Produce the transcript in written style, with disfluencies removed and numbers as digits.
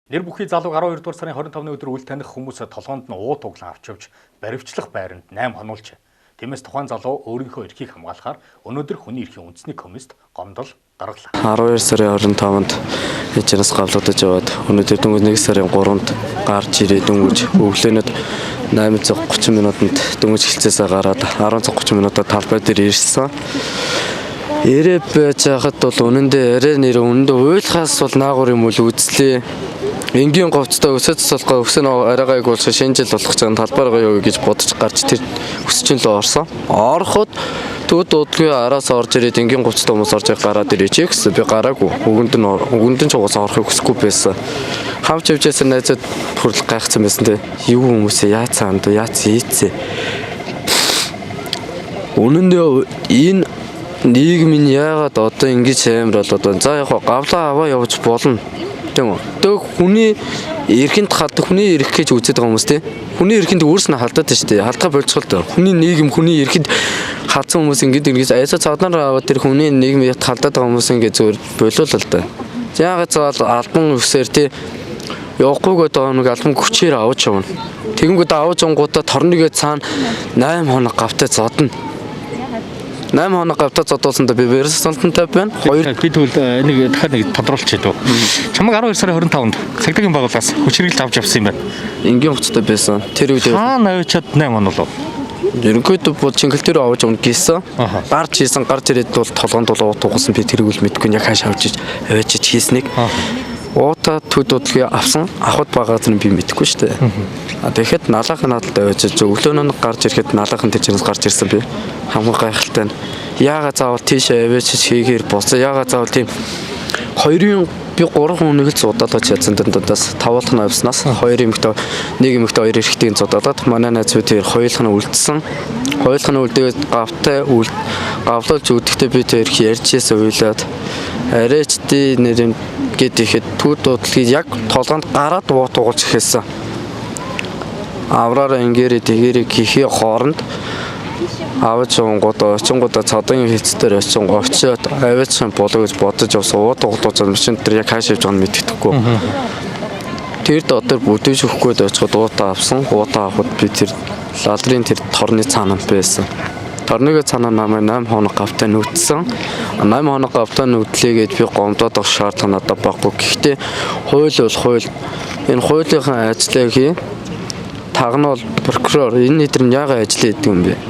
Нэр бүхий залууг 12 дугаар сарын 25-ны өдөр үл таних хүмүүс толгоонд нь уу туглан авч явж баривчлах байранд 8 хонуулж. Тиймээс тухайн залуу өөрийнхөө эрхийг хамгаалахаар өнөөдөр хүний эрхийн үндэсний комист гомдол гаргалаа. 12 сарын 25-нд ээжнээс гавлагдаж яваад өнөөдөр дөнгөж 1 сарын 3-нд гарч ирээд дөнгөж өглөөнөд 8:30 минутанд дөнгөж хэлцээсээ гараад 10:30 минутад талбай дээр ирсэн. Ирээ байж хахад бол үнэндээ арай нэр үнэндээ уйлахаас бол наагур юм бол үзлээ. Энгийн говцтой өсөж цэцэлгоо өсөн арайгааг бол шинэ жил болох гэж байгаа талбайраа явъя гэж бодож гарч тэр өсчин лөө орсон. Ороход төвд удалгүй араас орж ирээд энгийн говцтой хүмүүс орж гараад ирээч гэсэн би гараагүй. Өгөнд нь өгөнд нь ч угаасаа орохыг хүсэхгүй байсан. Хамч явж байсан найзууд хүрэл гайхсан байсан те. Юу хүмүүсээ яацсан анд яац ийцээ. Үнэн дээр энэ нийгэм нь яагаад одоо ингэж амар болоод байна. За яг гавлаа аваа явж болно. Тийм үү? Тэг хүний эрхэнд халдах, хүний эрх гэж үзээд байгаа хүмүүс тий. Хүний эрхэнд өөрснөө халдаад байна шүү дээ. Халдгаа болцгоо л доо. Хүний нийгэм, хүний эрхэнд халдсан хүмүүс ингэж ингэж аясаа цааднаар аваад тэр хүний нийгэм ят халдаад байгаа хүмүүс ингэж зөвөр болиулал л доо. Яагаад заавал албан ёсоор тий явахгүйгээд байгаа нэг албан хүчээр авч явна. Тэгэнгүүт авч онгуудаа торныгээ цаана 8 хоног гавтай зодно. 8 хоног гавтаа зодуулсандаа би верс золтонтой байна. Хоёр би тэгвэл нэг дахиад нэг тодруулчих дөө. Чамаг 12 сарын 25-нд цагдаагийн байгууллагаас хүч хэрэглэж авч явсан юм байна. Энгийн хувцастай байсан. Тэр үед Хаана авчиад 8 хоног болов? Ерөнхийдөө бол Чингэл дээр авч явна гэсэн. Аха. Гарч хийсэн, гарч ирээд бол толгоонд бол уут угсан, би тэрийг үл мэдгүй яг хааш авч авчиж хийснийг. Уута төд удалгүй авсан. Авахд байгаа зэрэг би мэдэхгүй шүү дээ. А тэгэхэд налаахан надад авчиж өглөө нь гарч ирэхэд налаахан тэр чигээс гарч ирсэн би. Хамгийн гайхалтай нь яагаад заавал тийшээ авчиж хийгээр босон. Яагаад заавал тийм хоёрын би гурван хүнийг л зудаалж чадсан дандаас тавуулх нь авснаас хоёр эмэгтэй, нэг эмэгтэй, хоёр эрэгтэйг зудаалаад манай найз би тэр хоёулах нь үлдсэн. Хоёулах нь үлдээд гавтай үл гавлуулж үдэхдээ би тэр их ярьж байсан уйлаад арайч ди нэр юм гэд ихэд төд дуудлагыг яг толгоонд гараад уут угуулж эхэлсэн. Авраараа ингээрээ тэгэрээ гэхээ хооронд аваж онгууд очингуудаа цадан хэлцээр очин очиод аваач болоо гэж бодож явсан ууд угдууж машин дээр яг хааш явж байгааг нь мэддэхгүй. Тэр дотор бүдэж өгөхгүй очиход уутаа авсан. Уутаа авахд би тэр лалрын тэр торны цаананд байсан. Торныгоо цаанаа намайг 8 хоног гавтай нүдсэн. 8 хоног гавтай нүдлээ гэж би гомдоод авах шаардлага надад байхгүй. Гэхдээ хууль бол хууль. Энэ хуулийнхаа ажлыг хий. Тагна бол прокурор. Энэ нэр нь яагаад ажил хийдэг юм бэ?